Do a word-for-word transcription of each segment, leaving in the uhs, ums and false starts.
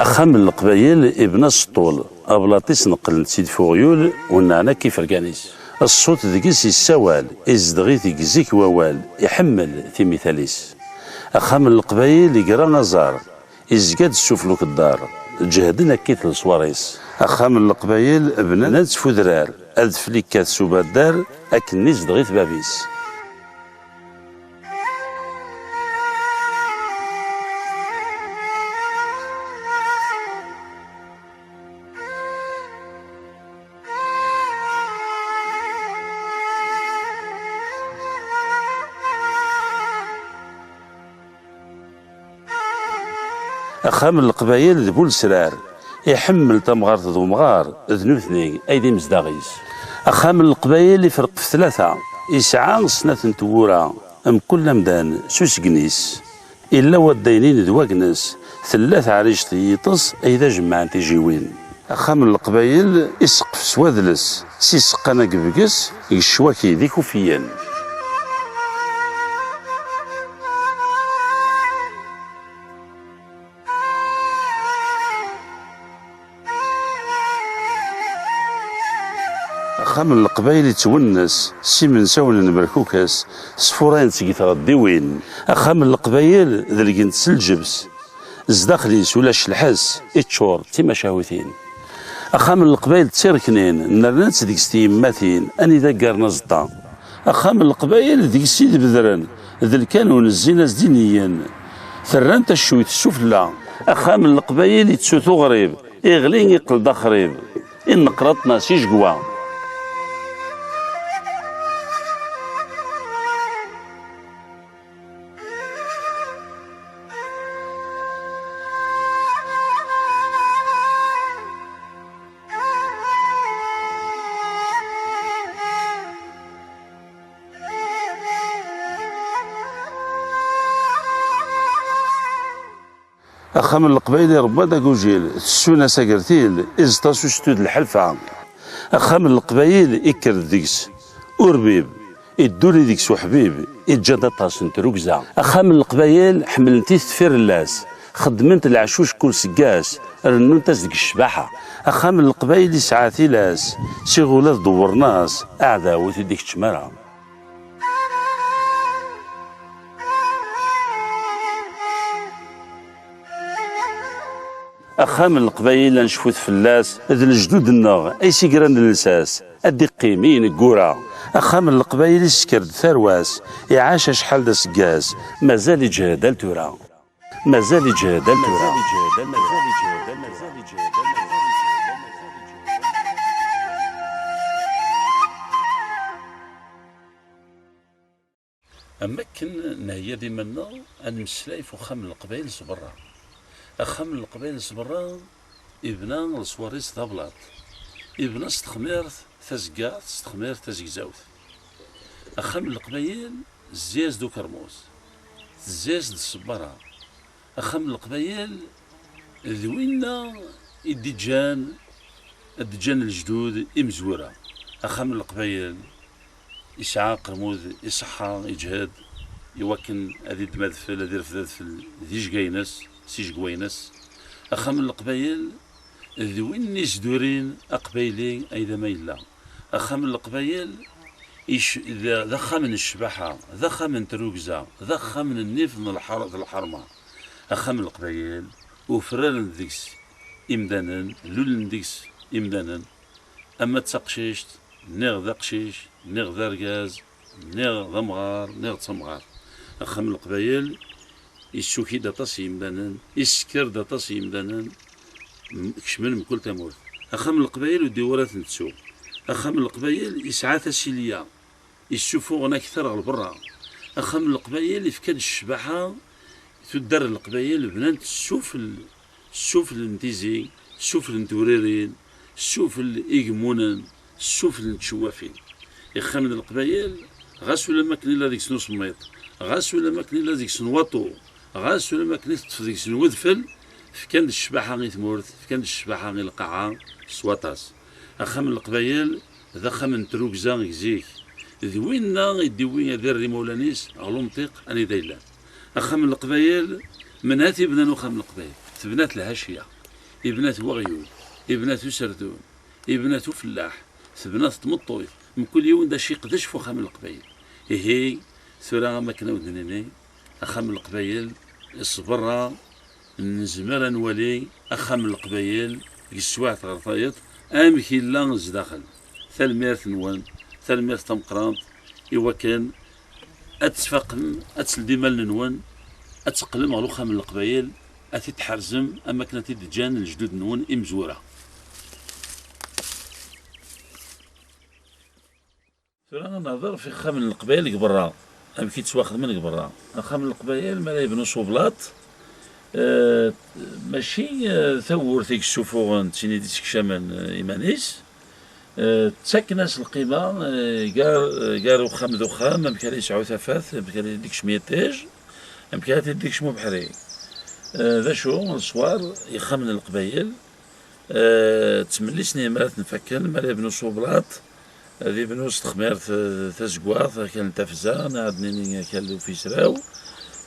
Axxam n Leqbayel ibna s ṭṭul, ablaṭ-is neqqlen-t-id f uɣyul, wenneɛen akk ifergan-is. Ṣṣut deg-s yessawal, izdeɣ-it deg zik wawal, iḥemmel timital-is. Axxam n Leqbayel igra aẓar, izga-d ssufel ukeddar, ǧehden akkit leṣwar-is. Axxam n Leqbayel bnan-t f udrar, adfel ikkat s ubaddar, akken izdeɣ-it bab-is. Axxam n Leqbayel d bu lesrar, iḥemmel tamɣart d umɣar, d nutni ay d imezdaɣ-is. Axxam n Leqbayel ifreq ɣef tlata, isɛa snat n tewwura, mkul amdan s usgen-is. Illa waddaynin d wagnes, tella teɛrict i yiṭes ay d ajemmaɛ n tijiwin. Axxam n Leqbayel iseqqef s wadles, s iseqqan aggebges, g ccwaki d ikufiyen. Axxam n Leqbayel ittwennes s imensawen n berkukes, sfurayen seg tɣeddiwin. Axxam n Leqbayel delgen-t s lǧebs, zdaxel-is ulac lḥess, iččur d timacahutin. Axxam n Leqbayel d tireknin, nerna-tt deg-s tyemmatin, anida ggaren aẓeṭṭa. Axxam n Leqbayel deg-s i d-bedren, d lkanun zzin-as-d iniyyen, terran taccuyt s sufella. Axxam n Leqbayel ittu tuɣrib, iɣli iqqel d axrib, inneqraṭ-nnes ijegwa. Axxam n Leqbayel iṛebba-d agujil, tessun-as agertil, iẓeṭ-as ustu d lḥelfa. Axxam n Leqbayel ikker-d deg-s urbib, idduri deg-s uḥbib, iǧǧa-d aṭas n trugza. Axxam n Leqbayel ḥemmlent-it tfirellas, xeddment leɛcuc kul seggas, rennunt-as deg ccbaḥa. Axxam n Leqbayel isɛa tilas, s iɣula tdewwren-as, aɛdaw ur t-id-ikeččem ara. Axxam n Leqbayel ad necfut fell-as, d lejdud-nneɣ ay s-igran lsas, ad d-iqqim i ineggura. Axxam n Leqbayel isker-d tarwa-s, iɛac acḥal d aseggas, mazal iǧhed ar tura. Mazal iǧhed ar tura. Am wakken neheyya-d iman-nneɣ, ad nemmeslay ɣef uxxam n Leqbayel s berra. Axxam n Leqbayel s berra, ibna leṣwar-is d ablaṭ. Ibna s texmirt tazeggaɣt, s texmirt tazegzawt. Axxam n Leqbayel, tezzi-as-d ukermus, tezzi-as-d ṣṣebbara. Axxam n Leqbayel d winna i d-iǧǧan, ad d-ǧǧan lejdud imezwura. Axxam n Leqbayel isɛa aqermud iṣeḥḥa, iǧhed i wakken ad iddem adfel, ad irfed adfel d ijga-ines, s ijegwa-ines. Axxam n Leqbayel d win isdurin aqbayli ay d ama yella. Axxam n Leqbayel ic-, d, d axxam n ccbaḥa, d axxam n trugza, d axxam n nnif n lḥer-, d lḥerma. Axxam n Leqbayel, ufraren deg-s imdanen, lulen deg-s imdanen, ama d taqcict, niɣ d aqcic, niɣ d argaz, niɣ d amɣar, niɣ d tamɣart. Axxam n Leqbayel issuki-d aṭas n yimdanen, issker-d aṭas n yimdanen, m-, kecmen mkul tamurt. Axxam n Leqbayel ur d-iwwi ara ad t-nettu. Axxam n Leqbayel isɛa tasilya, issufuɣen akter ɣer berra. Axxam n Leqbayel ifka-d ccbaḥa, tuddar n Leqbayel bnant ssufel, ssufel n tizi, ssufel n tewririn, ssufel igemmunen, ssufel n tcewwafin. Ixxamen n Leqbayel, ɣas ulamma akken illa deg-sen usemmiḍ, ɣas ulamma akken illa deg-sen waṭu, ɣas ulamma akken i teṭṭef deg-sen wedfel, fkan-d ccbaḥa i tmurt, fkan-d ccbaḥa i lqaɛa s waṭas. Axxam n Leqbayel d axxam n trugza deg zik, d winna i d-iwwi ad irr imawlan-is ɣer lumṭiq anida yellan. Axxam n Leqbayel, menha t-ibnan uxxam n Leqbayel? Tebna-t lhaciya. Ibna-t weɣyul, ibna-t userdun, ibna-t ufellaḥ, tebna-t tmeṭṭut, mkul yiwen d acu iqdec f uxxam n Leqbayel. Ihi, tura am akken ad wen-nini, axxam n Leqbayel, s berra, nezmer ad nwali axxam n Leqbayel deg teswiɛt ɣer tayeḍ, amek yella zdaxel. Tanemmirt-nwen, tanemmirt tameqqrant, i wakken ad tfaqem, ad teldem iman-nwen, ad teqqlem ɣer uxxam n Leqbayel, ad t-id-tḥerzem am akken ad t-id-ǧǧan lejdud-nwen imezwura. Tura ad nehder ɣef ixxamen n Leqbayel deg berra, amek i ttwaxedmen deg berra. Axxam n Leqbayel, mi ara yebnu s ublaṭ, eh, mačči, eh, tawwurt i yessufuɣen, d tin i d-issekcamen, eh, iman-is, eh, ttaken-as lqima, eh, gar, gar uxxam d uxxam, amek ara yesɛu tafat, amek ara t-id-ikcem yiṭij, amek ara t-id-ikcem ubeḥri. Eh, d acu, leṣwar, ixxamen n Leqbayel, eh, ttmellisen i mi ara ten-fakken, mi ara yebnu s ublaṭ, ad ibnu s texmirt, eh, tazeggaɣt, akal n Tafza, neɣ ad nini akal n Ufisraw,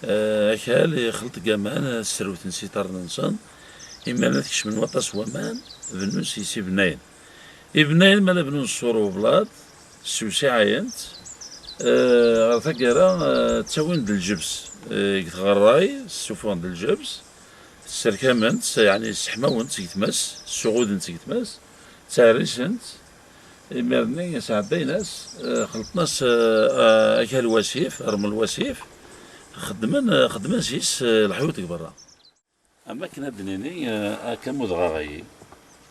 eh, akal ixelṭ deg aman, eh, sserwten s iṭarren-nsen, imi ara kecmen waṭas n waman, bennun s yes ibennayen. Ibennayen, mi ara bnun ṣṣur ublaṭ, ssewsiɛayen-tt, eh, ɣer taggara, eh, ttawin-d lǧebs, eh, deg tɣerray, ssufuɣen-d lǧebs, sserkamen-tt, yeɛni sseḥmawen-tt seg tmes, ssuɣuden-tt seg tmes, ttɛerrisen-tt, imir-nni sɛeddayen-as, eh, xelṭen-as, eh, eh, akal wasif, rmel wasif, xeddmen, eh, xeddmen s-is, eh, leḥyuḍ deg berra. Am akken ad d-nini, eh, akka mudeɣ-aɣ-ayi,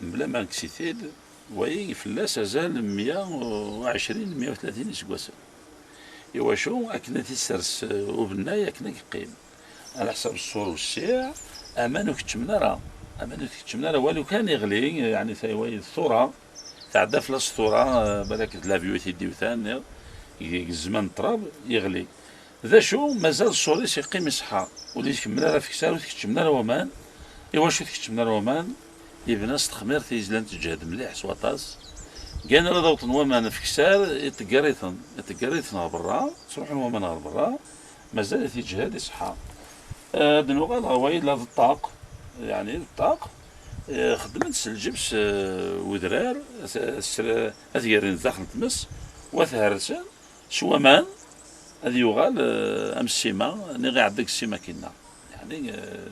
mebla ma nekkes-it-id, wayi fell-as azal n meyya u ɛecrin, meyya u tlatin iseggasen. Iwacu? Akken ad t-issers, eh, ubennay, akken ad yeqqim. Ɛla ḥsab ṣṣur wessiɛ, aman ur keččmen ara. Aman ur t-keččmen ara, walu kan iɣli, yeɛni tayway d tura, tɛedda fell-as tura, eh, balak d l'avion i t-id-iwtan, deg, deg zzman n ṭṭrad, yeɣli. D acu, mazal ṣṣur-is yeqqim iṣeḥḥa, ur d-ikemmel ara afeksa, ur t-keččmen ara waman. Iwacu ur t-keččmen ara waman? Yebna s texmirt i yezlan teǧhed mliḥ s waṭas. Gan ara d-awṭen waman afeksa, iṭegger-iten, iṭegger-iten ɣer berra, ttruḥun waman ɣer berra, mazal-it yeǧhed, iṣeḥḥa. Eh, ad nuɣal ɣer wayen la d ṭṭaq, yeɛni d ṭṭaq, eh, xeddmen-t s lǧebs, eh, udrar, at, at, at gerrin daxel n tmes, wa therrsen, s waman, ad yuɣal, eh, am ssima, niɣ iɛedda deg ssima akinna. Yeɛni, eh,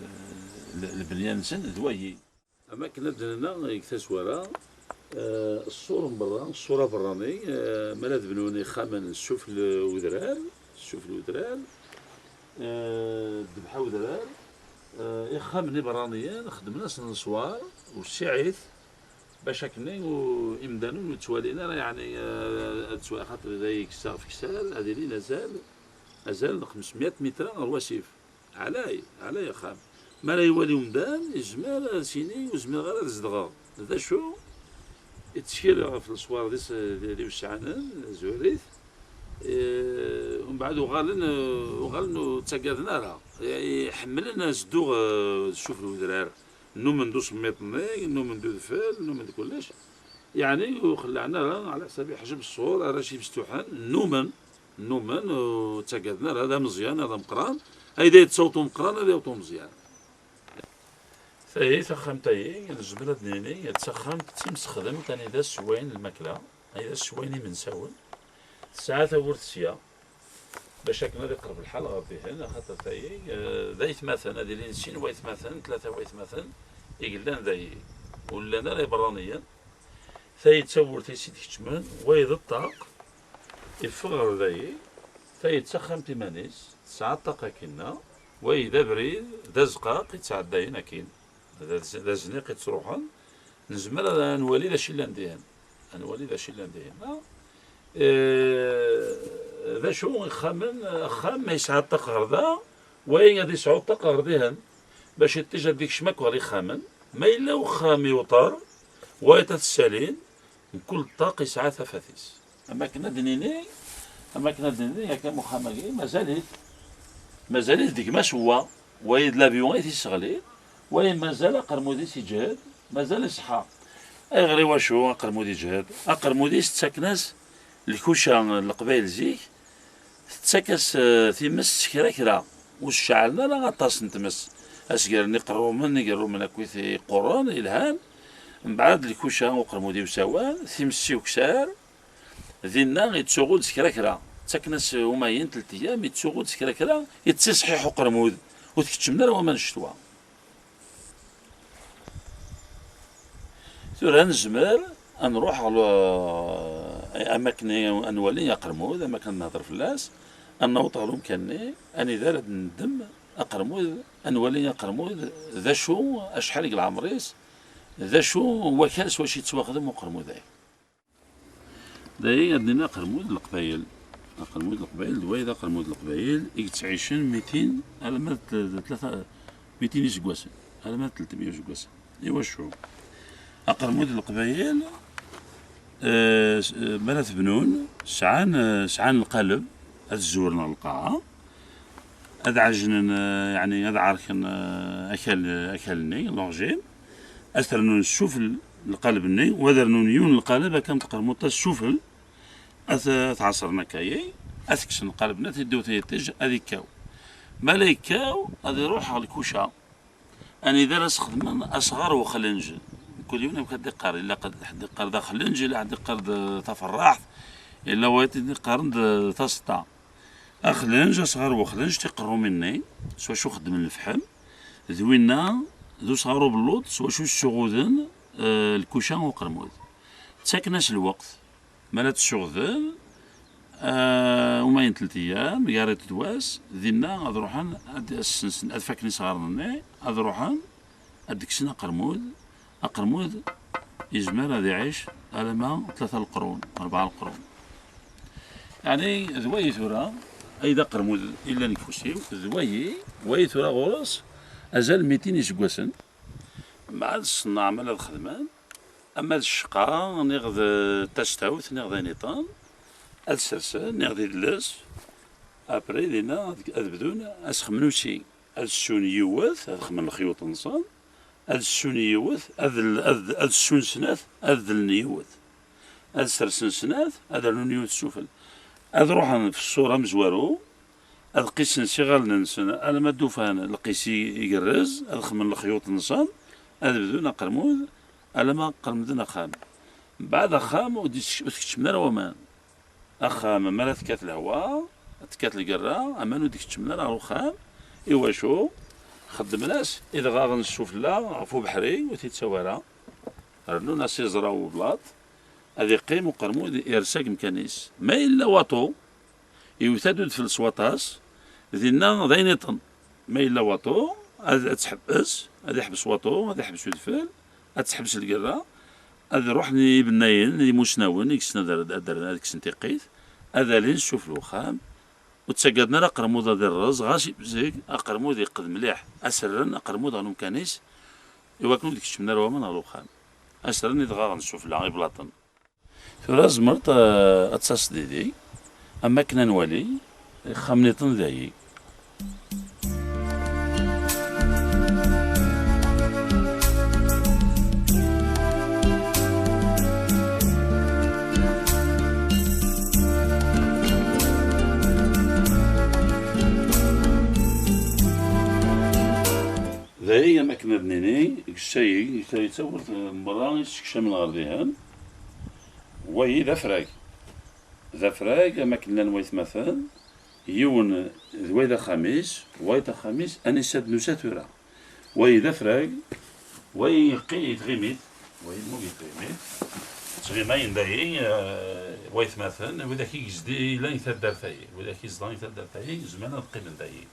le-, lebnyan-nsen d wayi. Am akken ad d-nenna deg tazwara, eh, ṣṣur n berra, ṣṣur aberrani, eh, mi ara d-bnun ixxamen s sufell udrar, s sufell udrar, eh, ddebḥa udrar, eh, ixxamen iberraniyen xedmen-asen leṣwar, wessiɛit, bac akken u-, imdanen ur ttwalin ara, yeɛni, eh, ad ttwa-, axaṭer da yekkes aɣefksar, ad ilin azal, azal n xemsmya mitra ɣer wasif. Ɛlay, ɛlay axxam. Mi ara iwali umdan, yezmer ad s-yini, "Ur zmireɣ ara ad zedɣeɣ." D acu? Ittkel ɣef leṣwar d is-, d, d iwesɛanen, zurit. Eh, umbeɛd uɣalen, eh, uɣalen ur ttaggaden ara. Eh, ḥemmlen ad zedduɣ, eh, s sufell udrar. Nnumen d usemmiḍ-nni, nnumen d udfel, nnumen d kullec. Yeɛni ur xellaɛen ara, ɛla ḥsab iḥjeb ṣṣur, arrac imesṭuḥen, nnumen, nnumen, ur ttaggaden ara, d ameẓyan, d ameqqran. Ayda yettaweḍ umeqqran, ad yaweḍ umeẓyan. Tayi, taxxamt-ayi, nezmer ad nini, d taxxamt d timsexdemt anida sswayen lmakla, anida sswayen imensawen. Tesɛa tawwurt sya, bac akken ad iqerb lḥal ɣer dihin, axaṭer tayi, eh, d aytmaten, ad ilin sin waytmaten, tlata waytmaten, i yellan dayi. Ur llan ara iberraniyen. Tayi d tawwurt i s-id-keččmen, wayi d ṭṭaq, iffeɣ ɣer dayi. Tayi d taxxamt iman-is, tesɛa ṭṭaq akinna, wayi d abrid, d azqaq i ttɛeddayen akin. D az-, d azniq i ttruḥen. Nezmer ad nwali d acu yellan dihin. Ad nwali d acu yellan dihin. Eh, d acu ixxamen, axxam ma yesɛa ṭṭaq ɣer da, wayi ad yesɛu ṭṭaq ɣer dihin. Bac iṭij ad d-ikcem akk ɣer ixxamen. Ma yella uxxam iwṭer, wayeḍ ad t-ssalin, mkul ṭṭaq yesɛa tafat-is. Am akken ad d-nini, am akken ad d-nini, akka uxxam-agi, mazal-it, mazal-it d gma-s wa, wayi d l'avion i t-isseɣlin, wayi mazal aqermud-is iǧhed, mazal iṣeḥḥa. Ayɣer, iwacu aqermud iǧhed? Aqermud-is ttaken-as lkuca n Leqbayel zik, tettak-as, eh, times s kra kra, ur s-ceɛlen ara aṭas n tmes. Asgar-nni iqerrumen, igerrumen akkit iqurren, yelhan. Mbeɛd lkuca uqermud iwsawan, times s ukessar, dinna yettuɣul-d s kra kra. Ttaken-as umayen, telt eyyam, yettuɣul-d s kra kra, yettiṣḥiḥ uqermud, ur tkeččmen ara waman ccetwa. Tura nezmer ad nruḥ ɣer lu-, am akken ad nwali aqermud, am akken ad nehder fell-as, ad naweḍ ɣer umkan-nni, anida ara d-neddem aqermud, ad nwali aqermud d acu, acḥal deg leɛmer-is, d acu wakal s wacu yettwaxdem uqermud-agi. Dayi ad nini aqermud n Leqbayel. Aqermud n Leqbayel d wayeḍ aqermud n Leqbayel i yettɛicen mitin alamma d tl-, d tlata, mitin iseggasen, alamma d tlettmya iseggasen. Iwacu? Aqermud n Leqbayel, eh, s-, eh, mi ara t-bnun, sɛan, eh, sɛan lqaleb ad zuren ɣer lqaɛa, ad ɛejnen, eh, yeɛni ad ɛerken, eh, akal, akal-nni, l'origine, ad t-rnun ssufel n lqaleb-nni, u ad rnun yiwen n lqaleb akka n tqermuṭ-a ssufel, ad t-, ad t-ɛeṣren akka-yi, ad t-kksen lqaleb-nni, ad t-iddu, ad t-iṭij, ad ikkaw. Ma la ikkaw, ad iruḥ ɣer lkuca. Anida ara s-xedmen asɣar wexlenǧ. Mkul yiwen amek ad d-iqqar, illa qed ḥedd iqqar d axlenǧ, illa ḥedd iqqar d taferraḥt, illa wayeḍ i d-iqqaren d taseṭṭa. Axlenǧ, asɣar wexlenǧ, tiqerrumin-nni, s wacu xeddmen lefḥem, d winna, d usɣar ubelluḍ, s wacu ssuɣuden, eh, lkuca uqermud. Ttaken-as lweqt, mi ara t-ssuɣden, eh, umayen telt eyyam, gar iḍ d wass, dinna ad ruḥen ad, ad ssensen, ad faken isɣaren-nni, ad ruḥen ad d-kksen aqermud. Aqermud yezmer ad iɛic alamma tlata leqrun, rebɛa leqrun. Yeɛni d wayi tura ay d aqermud yellan deg ufus-iw, d wayi, wayi tura ɣur-s azal mitin iseggasen. Mbeɛd ṣṣennaɛ mi ara xedmen, ama d ccqa, niɣ d tastawt, niɣ d ayen iṭen, ad sersen, niɣ d idles. Après, dinna ad, ad bdun asexmen usi. Ad ssun yiwet, ad xemmen lexyuṭ-nsen, ad ssun yiwet, ad l-, ad, ad ssun snat, ad dlen yiwet. Ad sersen snat, ad rnun yiwet sufel. Ad ruḥen f ṣṣur amezwaru, ad qisen s iɣallen-nsen alamma d-ufan lqis i-, igerrez, ad xemmen lexyuṭ-nsen, ad bdun aqermud, alamma qermden axxam. Mbeɛd axxam ur d-, ur t-keččmen ara waman. Axxam, mi ara tekkat lehwa, tekkat lgerra, aman ur d-keččmen ara ɣer uxxam. Iwacu? Xeddmen-as idɣaɣen ssufella ɣef ubeḥri, ur t-yettawi ara. Rnun-as iẓra n ublaṭ, ad iqqim uqermud ires deg umkan-is. Ma yella waṭu, iwet-d udfel s waṭas, dinna d ayen iṭen. Ma yella waṭu, ad, ad tḥebbes, ad iḥbes waṭu, ad iḥbes udfel, ad teḥbes lgerra, ad ruḥen yibennayen, imusnawen, i yessnen ad, ad, ad kksen tiqqit, ad alin s ssufel n uxxam, ur ttaggaden ara aqermud ad irreẓ, ɣas ibzeg, aqermud yeqqed mliḥ, ad s-rren aqermud ɣer umkan-is, iwakken ur d-keččmen ara waman ɣer uxxam. Ad s-rren idɣaɣen ssufella, iblaṭen. Tura tzemreḍ, eh, ad taseḍ didi, am akken ad nwali ixxamen-iḍen dayi. Dayi, am akken ad nini, deg ussayi, deg tawwurt, eh, merra i ssekcamen ɣer dihen. Wayi d afrag. D afrag, am akken llan waytmaten, yiwen d way d axxam-is, wayeḍ axxam-is, anisa d-nusa tura. Wayi d afrag, wayi yeqqi-, i tɣimit, wayi lmug i tɣimit. Ttɣimayen dayi, eh, waytmaten, widak i yezdi-, yellan i taddart-ayi, widak i yezḍan i taddart-ayi, zemren ad qqimen dayi.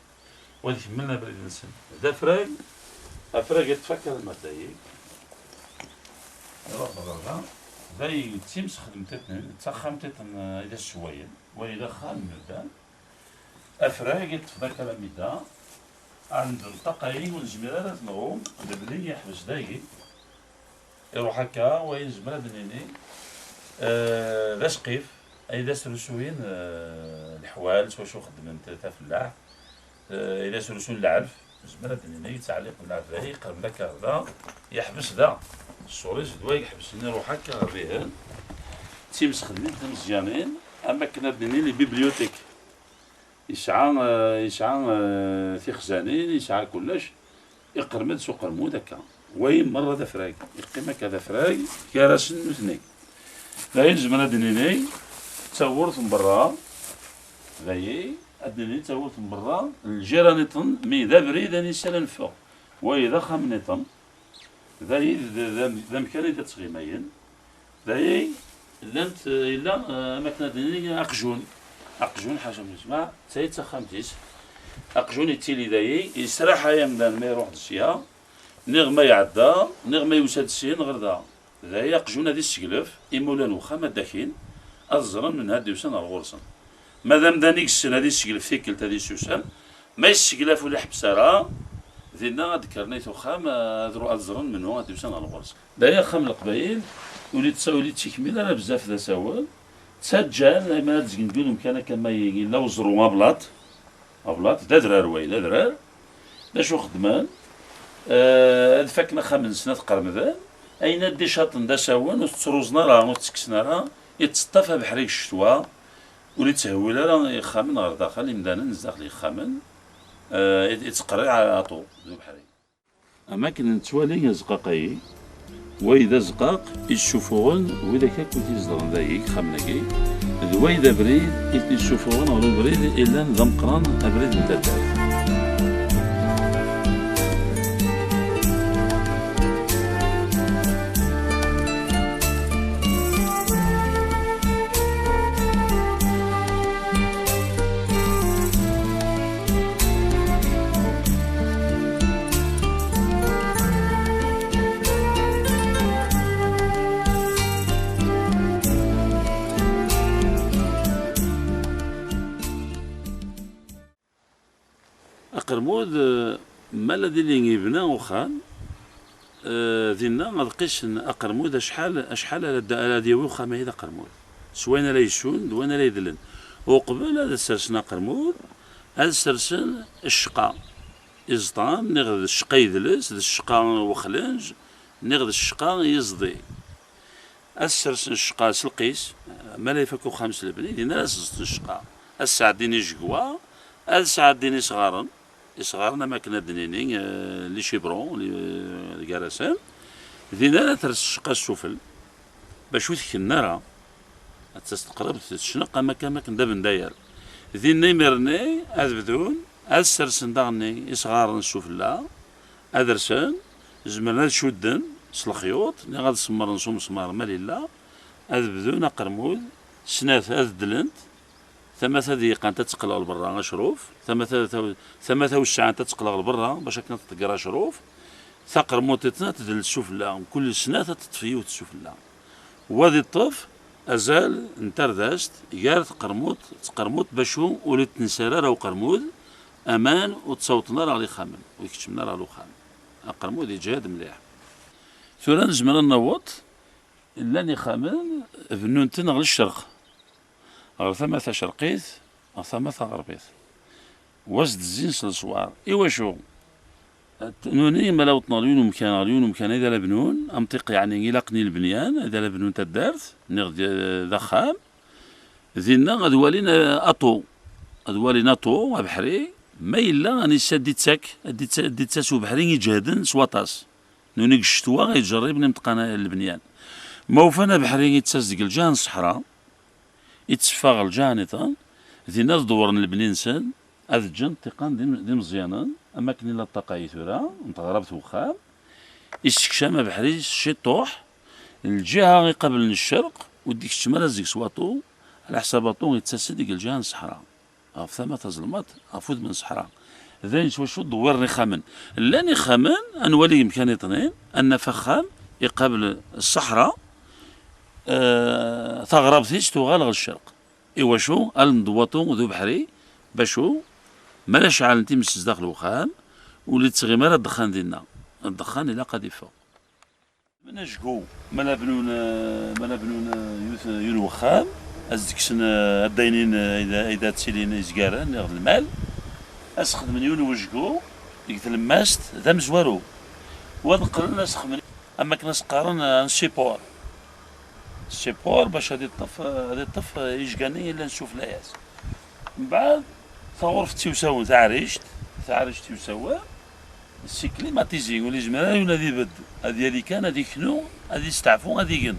Wa ad kemmlen abrid-nsen. D afrag, afrag yeṭṭef akka alma d dayi. Iruḥ berra. Dayi d timsexdemt-iḍen, d taxxamt-iḍen, eh, i d asewwayen. Wayi d axxam n medden. Afrag yeṭṭef d akka alammi da. Ɛend lṭaqa-yi ur nezmir ara ad t-nɣum, lebni yeḥbes dayi. Iruḥ akka, wayen nezmer ad d-nini, eh, d asqif, ay d asrusuyen, eh, leḥwal, s wacu xeddment tafellaḥt, eh, ay d asrusu n lɛelf, nezmer ad d-nini, yettɛelliq lɛelf dayi, yeqreb d akka da, yeḥbes da. Ṣṣur-is d way iḥebsen, iruḥ akka ɣer dihen, d timsexdmin timeẓyanin, am akken ad d-nini les bibliothèques. Yesɛa, eh, yesɛa, eh, tixzanin, yesɛa kullec. Iqerrem-d s uqermud akka. Wayen merra d afrag. Iqqim akka d afrag gar-asen nutni. Dayen nezmer ad d-nini d tawwurt n berra. Dayi ad d-nini d tawwurt n berra. Lǧiran-nniḍen mi d abrid anisa ara neffeɣ. Wayi d axxam-nniḍen. Dayi d, d, d, d amkan i d ad ttɣimayen. Dayi llant, eh, yella, eh, am akken ad nini aqjun. Aqjun ḥaca mi nesma, d tayi d taxxamt-is. Aqjun yettili dayi, yesraḥay amdan ma iruḥ-d sya, niɣ ma iɛedda, niɣ ma yusa-d syin ɣer da. Dayi aqjun ad isseglef, imawlan n uxxam ad d-akin, ad ẓren menha d-yusan ɣer ɣur-sen. Ma d amdan i yessen ad isseglef tikkelt ad isusem, ma yesseglaf ur iḥebbes ara, dinna ad d-kkren ayt uxxam, ad ru-, ad ẓren menhu ad d-yusan ɣer ɣur-sen. Dayi axxam n Leqbayel, ur itta-, ur ittikmil ara bezzaf d asawen. Ttaǧǧan, layman ad d-zgen deg yiwen umkan akka ma yella uẓru ablaṭ. Ablaṭ, d adrar wayi, d adrar. D acu xedmen? Eh, ad fakken axxam-nsen, ad qermden. Ayen ad d-icaṭen d asawen, ur t-ttruẓen ara, ur t-ttekksen ara. Itteṭṭaf abeḥri deg ccetwa, ur itthewwil ara ixxamen ɣer daxel, imdanen zdaxel ixxamen. Eh, it-, ittqerriɛ aṭu d ubeḥri. Am akken nettwali azqaq-ayi, wayi d azqaq i yessufuɣen widak akk i t-izedɣen dayi, ixxamen-agi, d wayi d abrid i t-yessufuɣen ɣer ubrid illan d ameqqran, abrid n taddart. Aqermud, eh, ma la d ilin yebna uxxam, eh, dinna ad qisen aqermud acḥal, acḥal ara d-, ara d-yawi uxxam-ayi d aqermud. S wayen ara yessun, d wayen ara idlen. Uqbel ad sersen aqermud, ad sersen ccqa iẓḍan, niɣ d ccqa idles, d ccqa wexlenj, niɣ d ccqa iẓḍi. Ad sersen ccqa s lqis, ma la ifak uxxam s lebni, dinna ara seẓten ccqa. Ad sɛeddin ijegwa, ad sɛeddin isɣaren, isɣaren am akken ad d-nini, eh, les chevrons, les, eh, gar-asen. Dinna ara ters ccqa ssufel, bac ur tkennu ara. Ad tas teqreb tecneq am akken, am akken d abendayer. Dinna imir-nni ad bdun, ad sersen daɣen isɣaren ssufella, ad rsen, zemren ad cudden s lexyuṭ, neɣ ad semmren s umesmar ma lilla, ad bdun aqermud, snat ad ddlent, tama tadiqant ad teqqel ɣer berra acruf, tama ta-, ta-, tama tawesɛant ad teqqel ɣer berra bac akken ad tḍegger acruf, taqermuṭ-iḍen ad tdel sufella, mkul snat ad teṭṭef yiwet sufella. Wa ad iṭṭef azal n tardast gar tqermuṭ d tqermuṭ bac ur ittensar ara uqermud aman ur ttawṭen ara ɣer ixxamen, ur keččmen ara ɣer uxxam. Aqermud iǧhad mliḥ. Tura nezmer ad naweḍ, llan ixxamen bennun-ten ɣer ccerq, ɣer tama tacerqit, ɣer tama taɣerbit. Wa s-d-zzin s leṣwar. Iwacu? Nuni, ma la wṭen ɣer yiwen umkan, ɣer yiwen umkan, ad ala bnun, amṭiq, yeɛni, ilaqen i lebnyan, ad ala bnun taddart, niɣ d, d axxam. Dinna ad walin, eh, aṭu. Ad walin aṭu, abeḥri, ma yella, anisa d-ittak, d-itta-, d-ittas ubeḥri iǧehden s waṭas. Nuni deg ccetwa, iǧerriben imeṭqan n lebnyan. Ma ufan abeḥri ittas deg lǧaha n ṣṣeḥra, itteffeɣ ɣer lǧaha nniḍen, dinna ad dewren lebni-nsen, ad ǧǧen ṭṭiqan d im-, d imeẓyanen, am akken illa ṭṭaqa-yi tura, n teɣrabt n uxxam, issekcam abeḥri s ciṭuḥ, lǧiha iqablen ccerq, ur d-ikeččem ara zik s waṭu, ɛla ḥsab aṭu yettas-d deg lǧiha n ṣṣeḥra. Ɣef tama tazelmaḍt, ɣef udem n ṣṣeḥra. D ayen s wacu ddewwiren ixxamen. Llan ixxamen, ad nwali imkan iḍnin, ad naf axxam iqabel ṣṣeḥra, eh, taɣrabt-is tuɣal ɣer ccerq. Iwacu? Allen d waṭu d ubeḥri, bacu? Ma la ceɛlen times zdaxel uxxam, ur ittɣim ara ddexxan dinna. Ddexxan ilaq ad iffeɣ. Xedmen ajgu, ma la bnun, eh, ma la bnun, eh, yut-, yiwen wexxam, ad s-d-kksen, eh, addaynin, eh, ay da, ay da ttilin izgaren, neɣ d lmal, ad s-xedmen yiwen wejgu deg tlemmast d amezwaru. Wa ad qqlen ad s-xedmen am akken ad s-qqaren, eh, un support. Support bac ad iṭṭef, eh, ad iṭṭef, eh, ijgan-nni yellan sufella-yas. Mbeɛd, taɣurft tiwsawen, taɛrict, taɛrict tiwsawen, C'est climatisé, ur yezmir ara yiwen ad ibedd, ad yali kan, ad iknu, ad isteɛfu, ad igen.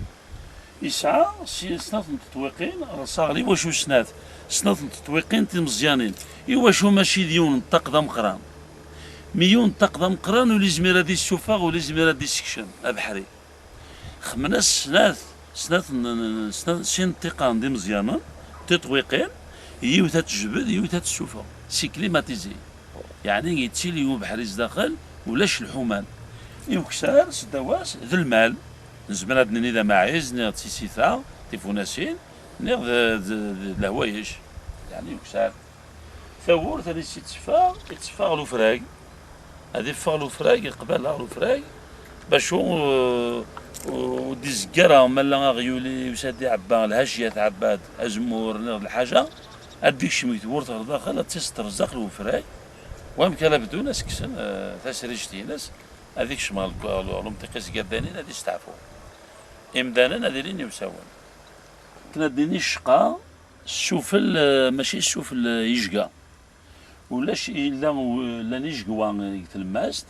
Yesɛa si snat n teṭwiqin, ɣer-s aɣli wacu snat, snat n teṭwiqin timeẓyanin, iwacu mačči d yiwen n ṭṭaq d ameqqran? Mi yiwen n ṭṭaq d ameqqran ur yezmir ad issufeɣ, ur yezmir ad issekcem abeḥri. Xemmen-as snat, snat n, n, n, snat, sin ṭṭiqan d imeẓyanen, tiṭwiqin, yiwet ad tejbed, yiwet ad tessufeɣ. C'est climatisé. Yeɛni yettili ubeḥri zdaxel, ulac lḥuman. Iweksan, s ddaw-as, d lmal. Nezmer ad d-nini d amaɛiz, niɣ d tisita, tifunasin, niɣ d, d, d, d lehwayeǧ. Yeɛni iweksan. Tawwurt, ad itteffeɣ, itteffeɣ ɣer ufrag. Ad iffeɣ ɣer ufrag, iqbal ɣer ufrag. Bac ur, ur, ur d-izegger, ma la aɣyul yusa-d iɛebba, lhacya tɛebba-d, azemmur, niɣ d lḥaǧa, ad d-ikcem deg tewwurt ɣer daxel, ad tt-iseṭṭer zdaxel ufrag. Wamek ara bdun ad s-kksen, eh, tasriǧt-ines, ad ikcem ɣer lk-, ɣer lemṭiqa-s gar danin, ad isteɛfu. Imdanen ad ilin iwsawen. Akken ad d-nini ccqa, ssufel, eh, mačči ssufel, eh, yejga. Ulac, yella u-, llan ijegwa deg tlemmast,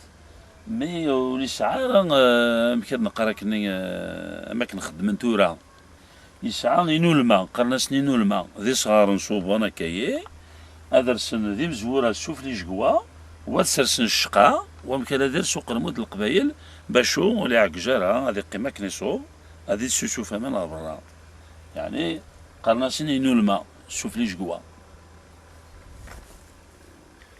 mi ur yesɛi ara, eh, amek ad neqqar akkenni, eh, am akken xeddmen tura. Yesɛa inulma, qqaren-asen inulma, d isɣaren ṣuben akka-yi, ad rsen d imezwura sufell ijegwa, u ad sersen ccqa, wamek ara d-ires uqermud n Leqbayel, bac ur iɛeggej ara, ad iqqim akken iṣub, ad issusuf aman ɣer berra. Yeɛni, qqaren-asen inulma, sufell ijegwa.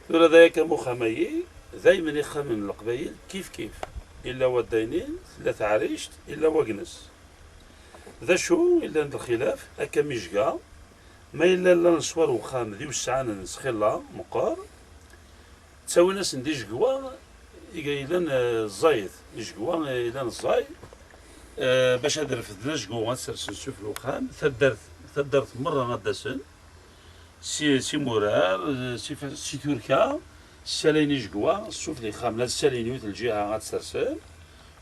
Tura d aya kan uxxam-agi, daymen ixxamen n Leqbayel kif kif. Illa wa ddaynin, tella taɛrict, illa wa gnes. D acu illan d lxilaf, akka mi yejga, ma yella llan leswar n uxxam d iwesɛanen s xilla meqqer, ttawin-asen-d ijegwa i yellan, eh, ẓẓayet, ijegwa, eh, yellan ẓẓay, eh, bac ad refden ajgu ad sersen sufell uxxam, taddart, taddart merra ad d-asen, si, si Murar, si, si Turka, ssalayen ijegwa, sufell ixxamen ad ssalin yiwet lǧiha ad sersen,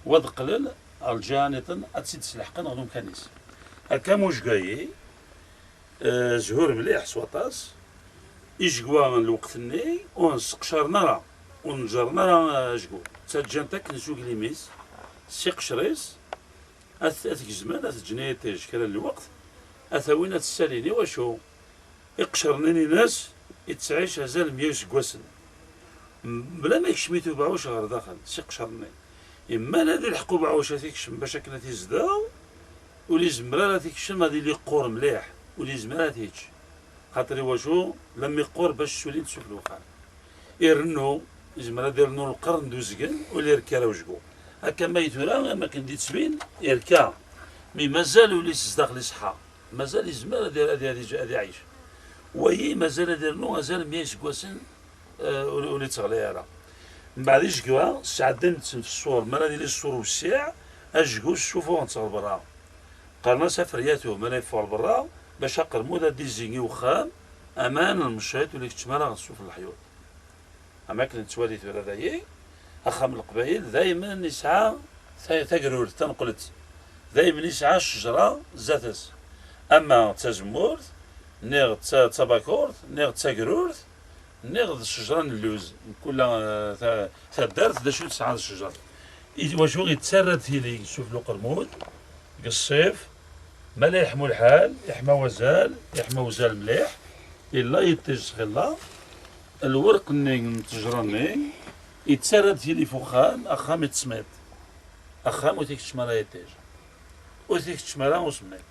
u ad qqlen ɣer lǧiha nniḍen ad tt-id-sleḥqen ɣer umkan-is. Akka am ujga-yi, eh, zhur mliḥ s waṭas, ijegwa n lweqt-nni ur nseqcaren ara, ur neǧǧren ara, eh, ajgu. Ttaǧǧan-t akken s uglim-is, s iqcer-is, ad t-, ad t-gezmen, ad t-ǧǧen ad yeṭij kra n lweqt, ad t-awin ad t-ssalin. Iwacu? Iqecren-nni-ines ittɛic azal meyya iseggasen. M-, mebla ma yekcem-it ubeɛɛuc ɣer daxel, s iqecren-nni. Iman ad ilḥeq ubeɛɛuc ad t-ikcem bac akken ad t-izdeɣ, ur izemmer ara ad t-ikcem, ad yili yeqqur mliḥ, ur izemmer ara ad t-yečč. Xaṭer iwacu? Lammi yeqqur bac ssulin-t sufell uxxam. Irennu, izmer ad irnu lqern d uzgen, ur irka ara wejgu. Akka ma tura, am akken d-ittbin, irka. Mi mazal ul-is zdaxel iṣeḥḥa. Mazal izmer ad, ad, ad, ad iɛic. Wayi mazal ad irnu azal meyya iseggasen, eh, ur, ur itteɣli ara. Mbeɛd ijegwa, sɛeddan-tt f ṣṣur, mi ara yili ṣṣur wessiɛ, ajgu ssufuɣen-t ɣer berra. Qqaren-as aferyatu, mi ara yeffeɣ ɣer berra, bac aqermud ad d-izzi i wexxam, aman n lmecciṭ ur ikeččem ara ɣer ṣṣuf n leḥyuḍ. Am akken nettwali tura dayi, axxam n Leqbayel daymen yesɛa ta-, tagrurt taneqlet, daymen yesɛa ccejra zdat-s, ama d tazemmurt, niɣ d ta-, d tabakurt, niɣ d tagrurt, niɣ d ccejra n lluz, mkul, eh, ta-, taddart d acu tesɛa d ccejra. I wacu yettarra-d tili sufell uqermud, deg ṣṣif, ma la yeḥmu lḥal, yeḥma wazal, yeḥma wazal mliḥ, yella yiṭij s xilla, lwerq-nni n ttejra-nni yettarra-d tili f uxxam, axxam yettsemmiḍ. Axxam ur t-ikeččem ara yiṭij, ur t-ikeččem ara usemmiḍ.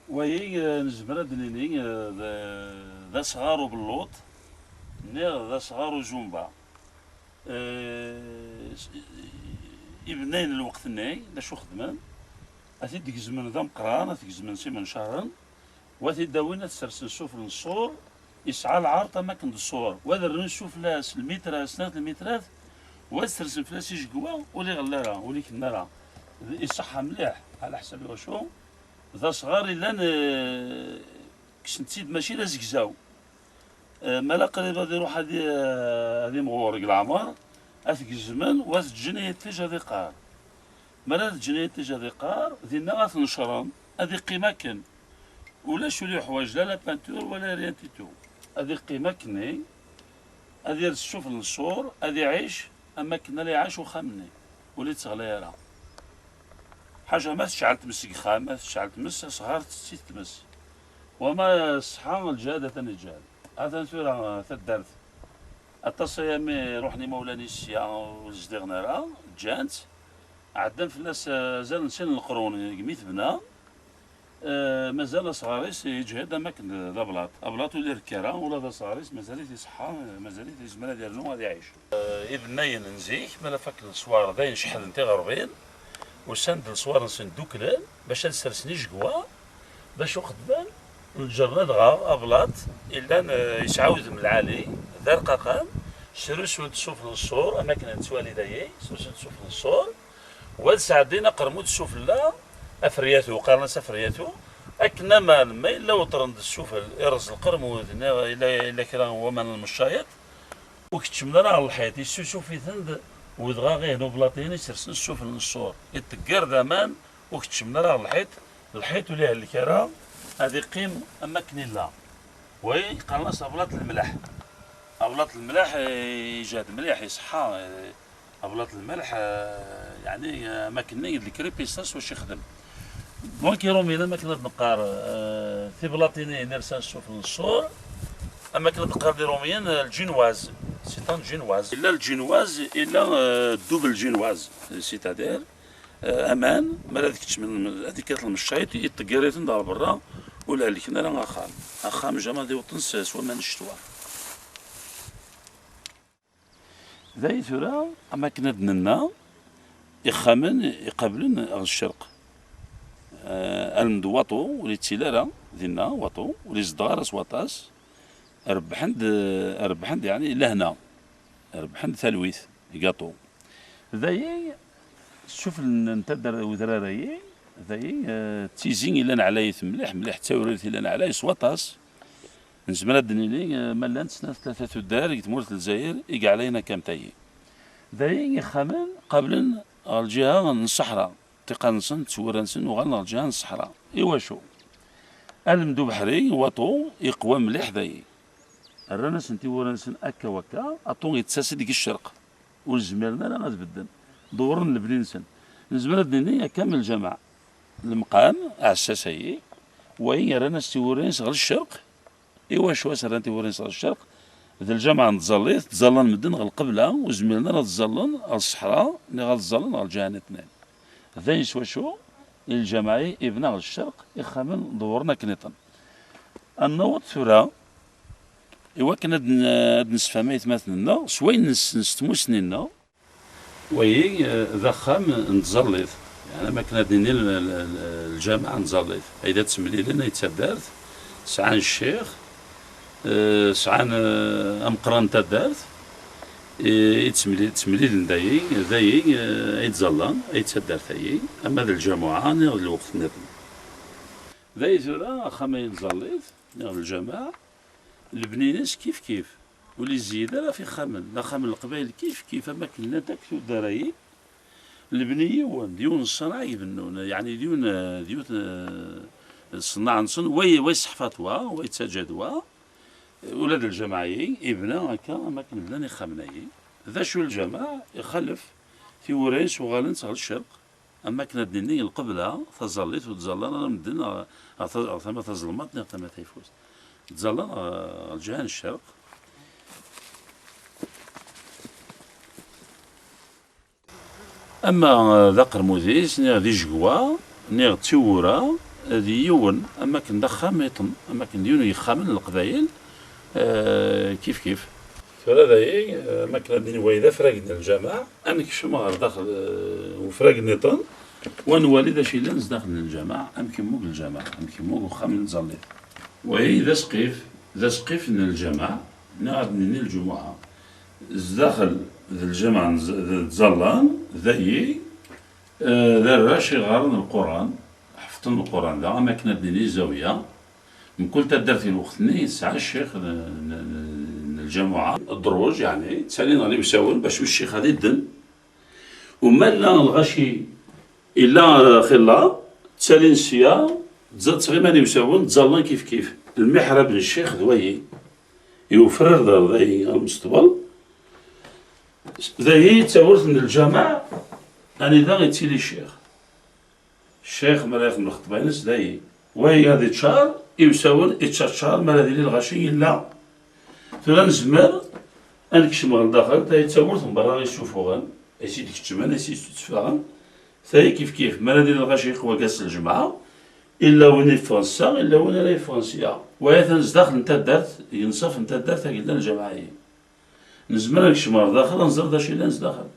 Wayi, eh, nezmer ad d-nini, eh, d, d asɣar ubelluṭ, niɣ d asɣar uzumba. Eh, s-, ibennayen n lweqt-nni, d acu xedmen? Ad t-id-gezmen d ameqqran, ad t-gezmen s imencaren, wa t-id-awin ad t-sersen sufell n ṣṣur, yesɛa lɛerḍ am akken d ṣṣur, wa ad rren sufella s lmitra, snat lmitrat, wa ad sersen fell-as ijegwa, ur iɣelli ara, ur ikenna ara. D-, iṣeḥḥa mliḥ, ɛla ḥsab iwacu? D asɣar yellan, eh, kksen-t-id mačči d azegzaw. Eh, ma la qrib ad iruḥ ad i-, ad imɣur deg leɛmer, ad t-gezmen, wa ad t-ǧǧen i yiṭij ad iqqar. Mi ara t-ǧǧen i yiṭij ad iqqar, dinna ad t-necren, ad iqqim akken. Ulac ur yuḥwaǧ la la peinture wala rien du tout. Ad iqqim akkenni, Ad yers ssufel n ṣṣur, ad iɛic am akken ara iɛac uxxam-nni, ur itteɣlay ara. Ḥaca ma tecɛel tmes deg uxxam, ma tecɛel tmes, asɣar tetti-t tmes. Wama ṣṣeḥḥa, lǧehd atan iǧehd. Atan tura taddart. Aṭas ayami ruḥen imawlan-is sya, ur zdiɣen ara, ǧǧan-tt. Ɛeddan fell-as, eh, azal n sin n leqrun deg mi tebna. Eh, mazal asɣar-is yeǧhed am akken d, d ablaṭ. Ablaṭ ur irekka ara, ula d asɣar-is mazal-it iṣeḥḥa, mazal-it yezmer ad yernu, ad iɛic. Eh, ibennayen n zik, mi ara fakken leṣwar, d ayen ceḥḥden tiɣerbin, usan-d leṣwar-nsen dduklen bac ad sersen ijegwa. D acu xedmen? Neǧren adɣaɣ, ablaṭ, illan, eh, yesɛa udem lɛali, d arqaqan, srusun-d ssufel n ṣṣur, am akken nettwali dayi, srusun-d ssufel n ṣṣur. Wa ad sɛeddin aqermud ssufella, aferyatu, qqaren-as aferyatu, akken aman ma yella weṭren-d ssufel, irreẓ lqermud, neɣ yella, yella kra n waman n lmeccayeṭ, ur keččmen ara ɣer lḥiṭ, yessusuf-iten-d wedɣaɣ-ihin ublaṭ-ihin isersen ssufel n ṣṣur, iṭegger d aman, ur keččmen ara ɣer lḥiṭ, lḥiṭ ur ihellek ara, ad iqqim am akken illa. Wayi qqaren-as ablaṭ n lemleḥ. Ablaṭ n lemleḥ, eh, iǧhed mliḥ, iṣeḥḥa, eh, ablaṭ n lmelḥ, eh, yeɛni, eh, am akken-nni d lekripistas wacu ixdem. Donc Iṛumyen, am akken ad neqqar, eh, tiblaṭin-ihin irsan ssufel n ṣṣur, am akken ad neqqar d Iṛumyen, eh, lǧinwaz, c'est un ginwaz. Illa lǧinwaz, illa, eh, double ginwaz, c'est-à-dire, eh, aman, mi ara ad keččmen, ad ikkat lmeccayeṭ, iṭegger-iten-d ɣer berra, ur la helken ara axxam. Axxam jamais ad iwṭen s, s waman n ccetwa. Dayi tura, am akken ad nenna, ixxamen iqablen ɣer ccerq. Eh, almend waṭu ur yettili ara dinna, waṭu ur izeddeɣ ara s waṭas, rebbḥen-d, rebbḥen-d yeɛni lehna, rebbḥen-d talwit, gaṭu. Dayi, ssufel n, n taddart n wedrar-ayi, dayi, eh, d tizi ilan ɛlayet mliḥ, mliḥ, d tawrirt ilan ɛlayet s waṭas. Nezmer ad d-nini, eh, ma llant snat tlata tuddar deg tmurt n Lezzayer i yeɛlayen akka am tayi. Dayi ixxamen qablen ɣer lǧiha n ṣṣeḥra, ṭṭiqan-nsen d tewwura-nsen uɣalen ɣer lǧiha n ṣṣeḥra. Iwacu? Almend ubeḥri, waṭu, iqwa mliḥ dayi. Rran-asen tiwwura-nsen akka wakka, aṭu yettas-d deg ccerq. Ur zmiren ara ad bedden. Dewren lebni-nsen. Nezmer ad d-nini akka am lǧameɛ. Lemqam, aɛessas-ayi, wayi rran-as tiwwura-ines ɣer ccerq. Iwacu as-rran tiwwura-ines ɣer ccerq? D lǧameɛ n tẓallit, ttẓallan medden ɣer lqebla, ur zmiren ara ad ẓẓallen ɣer ṣṣeḥra, niɣ ad ẓẓallen ɣer lǧiha nniḍen. D ayen s wacu i lǧameɛ-ayi ibna ɣer ccerq, ixxamen dewren akken-iḍen. Ad naweḍ tura i wakken ad n-, ad nessefhem aytmaten-nneɣ s wayen nessen s tmussni-nneɣ. Wayi, eh, d axxam n tẓallit, yeɛni am akken ad nini l-, l-, l-, lǧameɛ n tẓallit, ay d ad ttemlilen ay d taddart, sɛan ccix, eh, sɛan, eh, ameqqran n taddart, eh, i ttemli-, ttemlilen dayi, dayi, eh, ay d-ẓallan, ay d taddart-ayi, ama d lǧamuɛa, niɣ d lweqt nniḍen. Dayi tura, axxam-ayi n tẓallit, niɣ d lǧameɛ, lebni-ines kif kif, ur izeyyed ara ɣef ixxamen, d axxam n leqbayel kif kif, am akken llant akk tuddar-ayi, lebni yiwen, d yiwen n ṣṣenɛa i ibennun, yeɛni d yiwen, d yiwet, eh, ṣṣenɛa-nsen, wa, wa yesseḥfaḍ wa, wa yettaǧǧa-d wa, ula d lǧameɛ-ayi, ibna akka, am akken bnan ixxamen-ayi. D acu lǧameɛ, ixalef, tiwwura-ines uɣalent ɣer ccerq, am akken ad d-nini lqebla, taẓallit, ur ttẓallan ara medden ɣer, ɣer ta-, ɣer tama tazelmaḍt neɣ tama tayeffust. Ttẓallan ɣer, ɣer lǧiha n ccerq. Ama, eh, d aqermud-is, niɣ d ijegwa, niɣ d tiwwura, d yiwen, am akken d axxam iṭen, am akken d yiwen n yexxamen n leqbayel, eh, kif kif. Tura dayi, eh, am akken ad d-nini wayi d afrag n lǧameɛ, ad nekcem ɣer daxel, eh, ufrag nniḍen, wa nwali d acu yellan zdaxel n lǧameɛ, amek yemmug lǧameɛ, amek yemmug uxxam n tẓallit. Wayi d asqif, d asqif n lǧameɛ, neɣ ad d-nini lǧumuɛa. Zdaxel d lǧameɛ n z-, d tẓallan, dayi, eh, d arrac iɣaren lquran, ḥefḍen lquran da, am akken ad d-nini zawiya. Mkul taddart i lweqt-nni tesɛa ccix n, n, n, n lǧamuɛa. Ddruj, yeɛni, ttalin ɣer iwsawen bac ccix ad idden. U ma llan lɣaci illa, eh, xilla, ttalin sya, ttẓ-, ttɣiman iwsawen, ttẓallan kif kif. Lmiḥrab n ccix d wayi. Yufrar daɣ dayi amesṭbel. Dayi d tawwurt n lǧameɛ, anida yettili ccix. Ccix mi ara yexdem lxeṭba-ines dayi. Wayi ad iččar, i usawen iččaččar, mi ara d-yili lɣaci yella. Tura nezmer ad nekcem ɣer daxel, tayi d tawwurt n berra i ssufuɣen, i s-id-keččmen, i s-id-tteffaɣen. Tayi kif kif, mi ara d-yili lɣaci yeqwa ass n lǧemɛa, illa win yeffɣen ssa, illa win ara yeffɣen sya. Wayi atan zdaxel n taddart, deg nnṣaf n taddart, agi yellan lǧameɛ-agi. Nezmer ad nekcem ɣer daxel, ad nẓer d acu yellan zdaxel.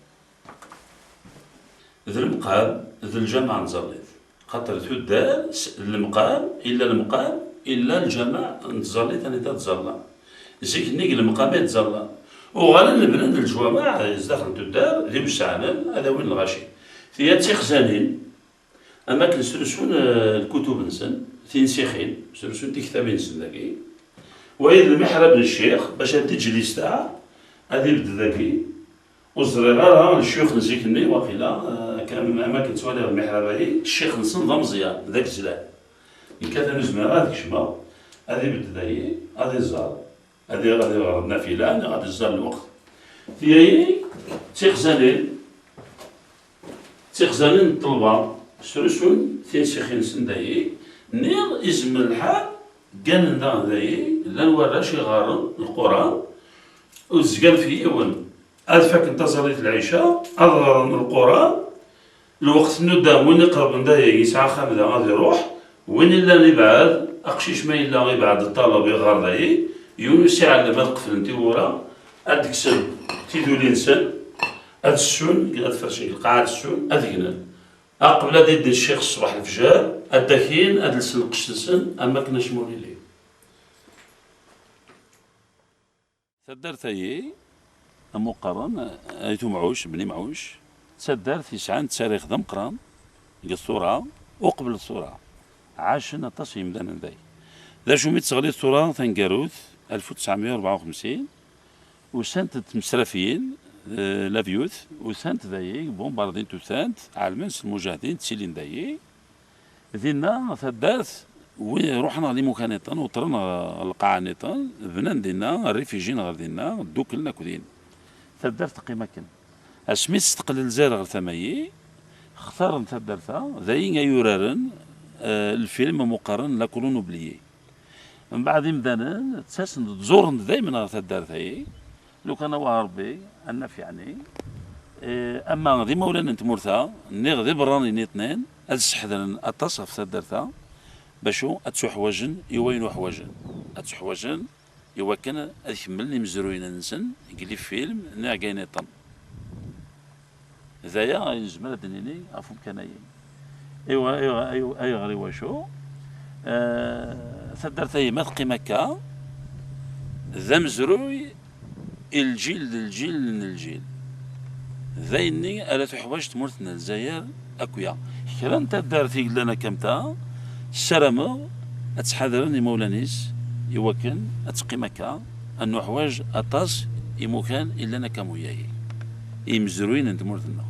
D lemqam, d lǧameɛ n tẓallit. Xaṭer tuddar, s-, lemqam, illa lemqam, illa lǧameɛ n tẓallit anida ttẓallan. Zik-nni deg lemqam i ttẓallan. Uɣalen lebnan leǧwameɛ zdaxel n tuddar, d iwesɛanen, ad awin lɣaci. Tiya d tixzanin, am akken srusun, eh, lkutub-nsen, tinsixin, srusun tiktabin-nsen dagi. Wayi d lmiḥrab n ccix, bac ad d-iǧǧ listeɛ, ad ibedd dagi. Ur ẓriɣ ara ccix n zik-nni, waqila, eh, akka am, am akken ttwaliɣ lmiḥrab-agi, ccix-nsen d ameẓyan, d agezlan. Nekk atan ur zmireɣ ad kecmeɣ, ad ibedd dagi, ad iẓer. Ad iɣ-, ad iɣer nafila, neɣ ad iẓer lweqt. Tiyayi d tixzanin, d tixzanin n ṭṭelba, srusun tinsixin-nsen dayi, niɣ izmer lḥal, gganen daɣen dayi, llan warrac iɣaren Lquran, ur d-zgan f yiwen, ad faken taẓallit lɛica, ad ɣren Lquran, lweqt n nuddam, win iqerben dayi yesɛa axxam da ad iruḥ, win illan ibɛed, aqcic ma yella ibɛed ṭṭaleb iɣer dayi, yiwen ur s-iɛellem ad qeflen tiwwura, ad d-kksen tiduli-nsen, ad ssun, ad fercen deg lqaɛa ad ssun, ad gnen. Aqbel ad d-iddi ccix ṣṣbeḥ lefjer, ad d-akin, ad lsen lqecc-nsen, am akken acemma ur yelli. Taddart-ayi, am uqqaren, Ayt Umɛuc, Bni Mɛuc, d taddart yesɛan ttarix d ameqqran, deg ṣṣura, uqbel ṣṣura. Ɛacen aṭas n yemdanen day. D acu mi d-teɣli ṣṣura taneggarut, alef u tesɛemya u rebɛa u xemsin, usant-d tmesrafiyin, eh, labyut, usant dayi, bumbardint usant, ɛelmen s lmujahdin, ttilin dayi. Dinna taddart, wi-, ruḥen ɣer limukan-nniḍen, uṭren ɣer lqaɛa-nniḍen, bnan dinna, rifijin ɣer dinna, dduklen akk din. Taddart teqqim akken. Asmi testeqlel Lezzayer ɣer tama-yi, xtaren taddart-a, d ayen ay uraren, eh, lfilm am uqqaren La Colonne oubliée. Mbeɛd imdanen ttasen-d, ẓuren-d daymen ɣer taddart-ayi, lukan awa Rebbi ad naf yeɛni, eh, ama d imawlan n tmurt-a, niɣ d iberraniyen iṭnin, ad sseḥdren aṭas ɣef taddart-a, bacu ad ttuḥwajen i wayen uḥwajen. Ad ttuḥwajen i wakken ad kemmlen imezruyen-nsen deg lifilm niɣ deg ayen iṭen. D aya ay nezmer ad d-nini ɣef umkan-ayi. Aywa-, aywa-, aywa-, ayɣer i wacu? Eh, taddart-ayi ma teqqim akka, d amezruy i lǧil d lǧil n lǧil. D ayenni ara tuḥwaǧ tmurt n Lezzayer akk-ya. Kra n taddart i yellan akka am ta, ssarameɣ ad ttḥadren imawlan-is i wakken ad teqqim akka, ad nuḥwaǧ aṭas imukan i llan akka am wiyayi, i yimezruyen n tmurt-nneɣ.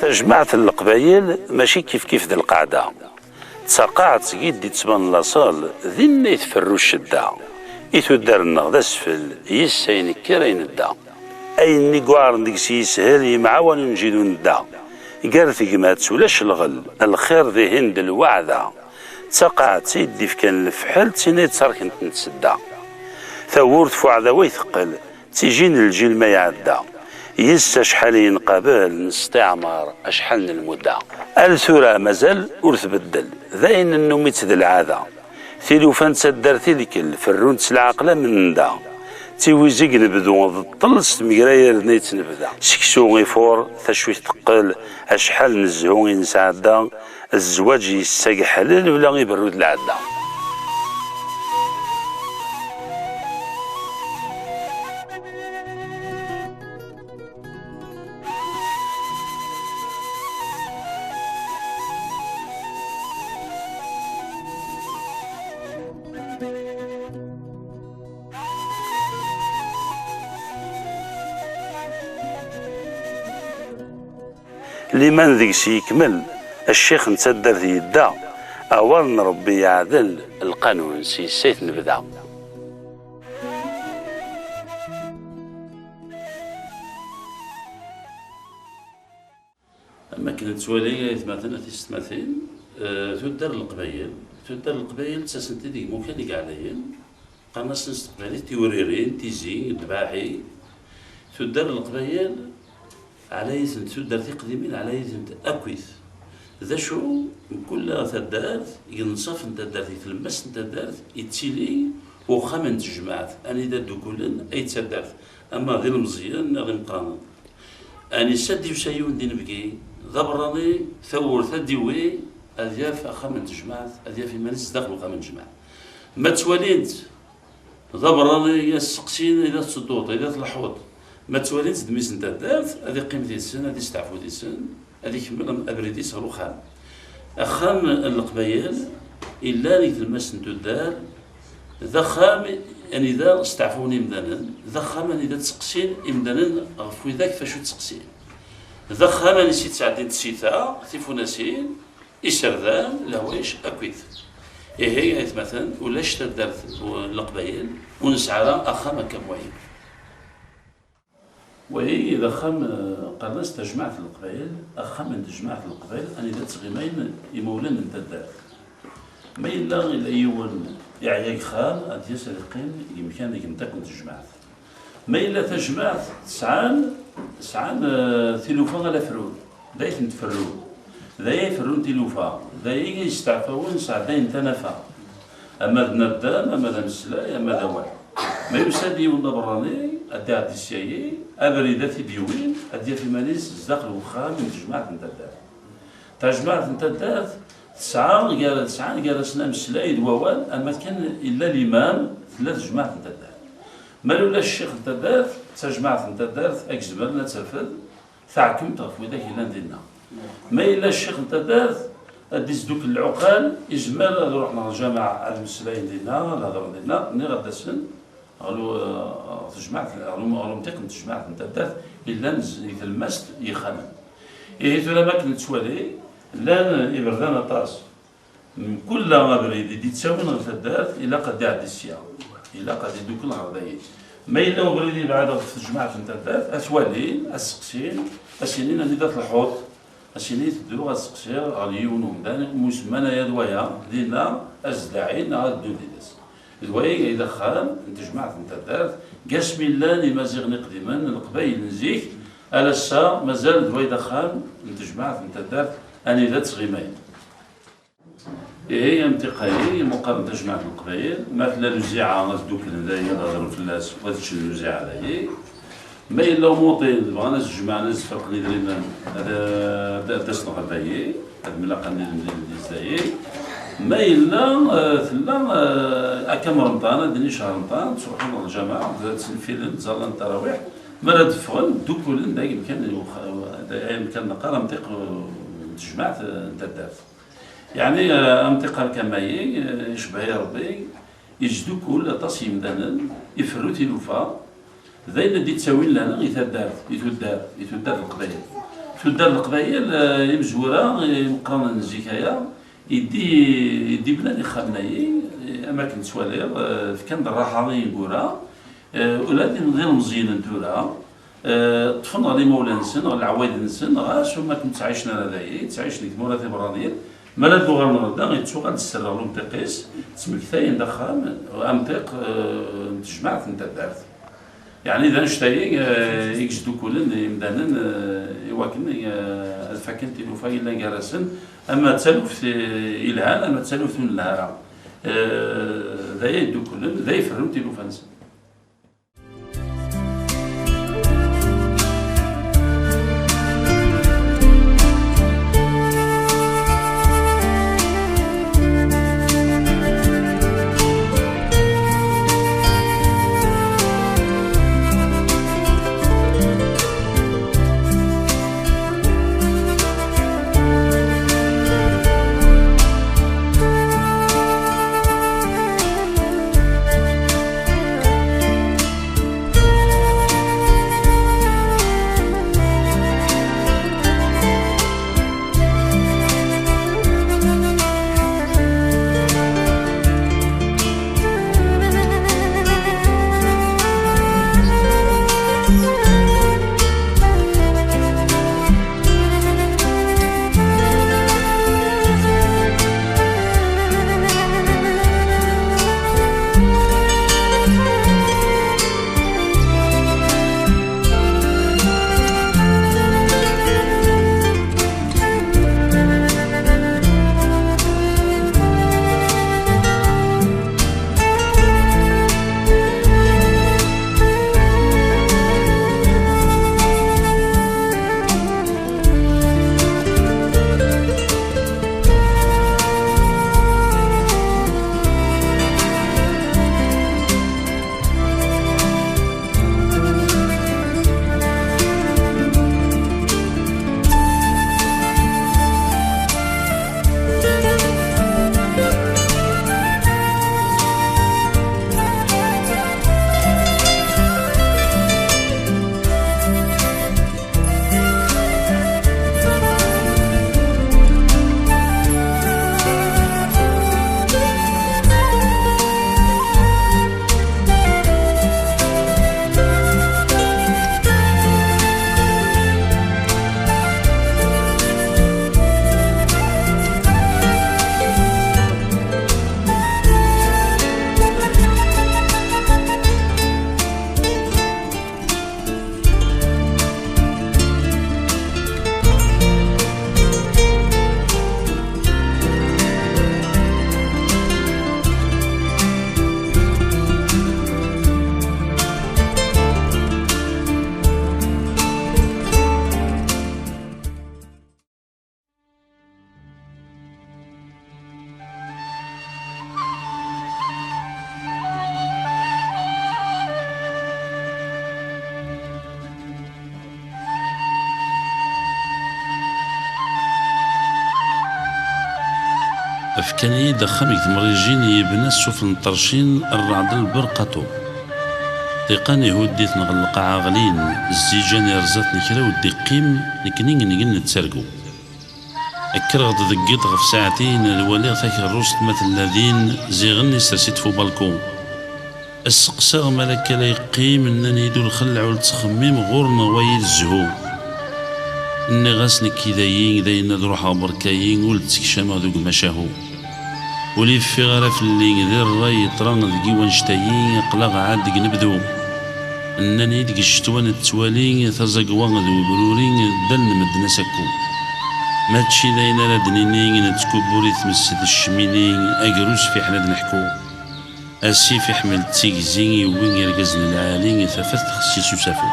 Tajmaɛt n Leqbayel mačči kifkif d lqaɛda. D taqaɛet seg i d-ittban laṣel, dinna i tferru ccedda. I tuddar-nneɣ d asfel, yis-s ay nekker ay nedda. Ayen i yuɛren deg-s yishel, yemɛawan unǧil u nedda. Gar tegmat ulac lɣel, lxir dihin d lweɛda. D taqaɛet i d-ifkan lefḥel, d tin ay d-tarkent n tsedda. Tawwurt f uɛdaw ay teqqel, d tiji n lǧil ma iɛedda. Yis-s acḥal i yenqabel, nestiɛmer acḥal n lmudda. Ar tura mazal ur tbeddel, d ayen nnum-itt d lɛada. Tilufa n taddart i lekl, ferrunt s lɛaqel am nnda. D tiwizi deg nebdu, d ṭṭel s tmegra yerna yettnebda. Seksu ifur, tacuyt teqqel, acḥal n zzhu i nesɛedda, zzwaǧ yessag ḥlel ula iberru d lɛedda. Liman deg-s yekmel, ccix n taddart yedda, awal n Rebbi yeɛdel, lqanun s yes-s ay t-nebda. Am akken nettwali, ay atmaten, a tisetmatin, eh, tuddar n Leqbayel, tuddar n Leqbayel ttasent-id deg imukan i yeɛlayen, qqaren-asen s teqbaylit tiwririn, tizi, ddbaḥi. Tuddar n Leqbayel, ɛlayit-tent tuddar tiqdimin, ɛlayit-tent akkit. D acu, mkul taddart, deg nnṣaf n taddart, deg tlemmast n taddart, yettili uxxam n tejmaɛt, anida ddukulen ay d taddart, ama d ilemẓiyen neɣ d imeqqranen. Anisa d-yusa yiwen d inebgi, d aberrani, tawwurt ad d-iwi, ad yaf axxam n tejmaɛt, ad yaf iman-is zdaxel uxxam n tejmaɛt. Ma ttwalin-t d aberrani, ad sseqsin ila tettedduḍ, ila tleḥḥuḍ. Ma ttwalin-t d mmi-s n taddart, ad iqqim did-sen, ad isteɛfu did-sen, ad ikemmel am-, abrid-is ɣer uxxam. Axxam n Leqbayel yellan deg tlemmast n tuddar, d axxam anida steɛfun imdanen, d axxam anida ttseqsin imdanen ɣef widak f acu ttseqsin. D axxam ansi ttɛeddint ssita, tifunasin, iserdan, lehwayeǧ akkit. Ihi, ay atmaten, ulac taddart n Leqbayel ur nesɛi ara axxam akka am wayen. Wayi d axxam, eh, qqaren-as tajmaɛt n Leqbayel, axxam n tejmaɛt n Leqbayel, anida ttɣimayen imawlan n taddart. Ma yella, yella yiwen iɛya deg uxxam, ad d-yas ad iqqim deg umkan deg umṭiq n tejmaɛt. Ma yella tajmaɛt, sɛan, sɛan, eh, tilufa ala ferrun, d ay tent-ferrun, d ay ay ferrun tilufa, d ay ay yesteɛfawen sɛeddayen tanafa. Ama d naddam, ama d ameslay, ama d awal. Ma yusa-d yiwen d aberrani, ad d-iɛeddi syayi, abrid ad t-id-yewwin, ad d-yaf iman-is zdaxel n uxxam n tejmaɛt n taddart. Tajmaɛt n taddart tesɛa gar-, sɛan gar-asen ameslay d wawal, ama d kan illa limam, tella tejmaɛt n taddart. Ma ulac ccix n taddart, d tajmaɛt n taddart, ad izemren ad terfed, taɛkemt ɣef widak yellan dinna. Ma yella ccix n taddart, ad d-isdukkel lɛuqal, izmer ad ruḥen ɣer lǧameɛ, ad mmeslayen dinna, ad hedren dinna, niɣ ad d-asen ɣer lu-, ɣer tejmaɛt, ɣer lu-, ɣer umṭiq n tejmaɛt n taddart, yellan z-, deg tlemmast yexxamen. Ihi tura, ma akken nettwali, llan iberdan aṭas. Mkul abrid i d-ittawin ɣer taddart, ilaq ad d-iɛeddi sya. Ilaq ad iddukel ɣer dayi. Ma yella ubrid yebɛed ɣef tejmaɛt n taddart, ad t-walin, ad seqsin, ad s-inin anida tleḥḥuḍ, ad s-inin tedduɣ ad seqsiɣ ɣer yiwen umdan, umi semman aya d waya, dinna ad s-dɛin neɣ ad ddun dinna. D waya ay d axxam n tejmaɛt n taddart, deg asmi llan Imaziɣen iqdimen, Leqbayel n zik, ar ass-a mazal d way d axxam n tejmaɛt n taddart, anida ttɣimayen. Ihi, amtiq-ayi, imuqar n tajmaɛt n Leqbayel, ma tella lewziɛa, ad dduklen dayi, ad hedren fell-as, u ad ččen lewziɛa dayi. Ma yella umuṭin, bɣan ad s-jemɛen, ad s-ferqen idrimen, ad, ad, ad d-asen ɣer dayi, ad mlaqen idrimen dayi. Ma yella, eh, tella, eh, akka am Remḍan, ad d-nini cehṛ Remḍan, ttruḥun ɣer lǧameɛ, ad ttneffilen, ttẓallan ttarawiḥ, mi ara d-ffɣen, ddukulen dayi amkan, amkan neqqar amtiq, eh, n tejmaɛt, eh, n taddart. Yeɛni, eh, amtiq arkam-ayi, eh, icebbeḥ-iyi Rebbi, yesdukul aṭas n yimdanen, iferru tilufa, d ayen i d-ittawin lehna i taddart, i tuddar, i tuddar n Leqbayel. F Tuddar n Leqbayel, eh, imezwura, eh, imeqqranen n zik aya, i d-, i d-ibnan ixxamen-agi, eh, am akken tettwaliḍ, eh, fkan-d rraḥa i yineggura, eh, ula d, d ilemẓiyen n tura, eh, ṭṭfen ɣer imawlan-nsen, ɣer leɛwayed-nsen, ɣas ur ma ttɛicen ara dayi, ttɛicen deg tmura tiberraniyin, mi ara d-uɣalen ɣer da, yettuɣal-d sser ɣer umṭiq-is, ttmektayen-d axxam, amṭiq, eh, n tejmaɛt n taddart. Yeɛni d annect-agi, eh, i yesdukkulen imdanen, eh, i wakken, eh, ad fakken tilufa yellan gar-asen, ama d taluft, eh, yelhan, ama d taluft ur nelha ara. Eh, d aya yeddukklen, d aya iferrun tilufa-nsen. Fkan-iyi-d axxam deg temrijin yebna ssuf n ṭercin, rreɛd lberqaṭu. Ṭiqan ihudd-iten ɣer lqaɛa ɣlin, zziǧan irẓa-ten kra ur d-iqqim, nekni ngen nettargu. Kkreɣ-d deg yiḍ ɣef saɛtin, ad waliɣ takerrust ma tella din, ziɣen isers-itt f ubalku. Steqsaɣ ma la akka la yeqqim, nnan-iyi-d ur xelleɛ, ur ttxemmim, ɣur-neɣ wayi d zzhu. Nniɣ-as nekki dayi, dayen ad ruḥeɣ berkayi, ur d-ttekcameɣ deg umacahu. Ur yeffiɣ ara fell-i, di ṛṛay yeṭra deg-i wannect-ayi, aql-aɣ ɛad deg unebdu. Nnan-iyi-d deg ccetwa nettwali taẓagwa d ubruri, ddalen medden asakku. Mačči d ayen ara d-nini, nettkubbur i tmes d ccmini, agrus fiḥel ad neḥku. Asif iḥmel d tigzi, iwwi irgazen lɛali, tafat txessi s usafu.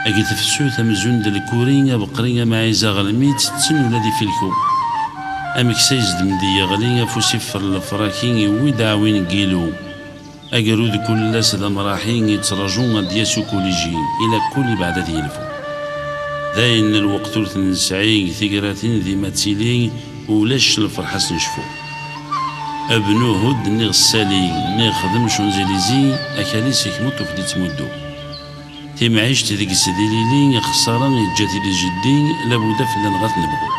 Deg tefsut amzun d lkuri, abeqri amɛiz aɣelmi, ttetten ula d ifilku. Ameksa yezdem-d yeɣli, afus iffer lefraki, iwwi-d aɛwin n yilu. Agerud kul ass d amraḥi, yettraǧu ad d-yas ukuliji, ila kul ibɛed ad yelfu. D ayen lweqt ur t-nesɛi, tigratin dima ttili, ulac lferḥ ad s-necfu. Abnu hudd nniɣ ssali, nniɣ xdem Champs-Élysées, akal-is ikmeṭ ur k-d-ittmuddu. Timɛict deg-s d ilili, ixessaren yeǧǧa-t-id jeddi, labuda fell-aneɣ ad t-nebɣu.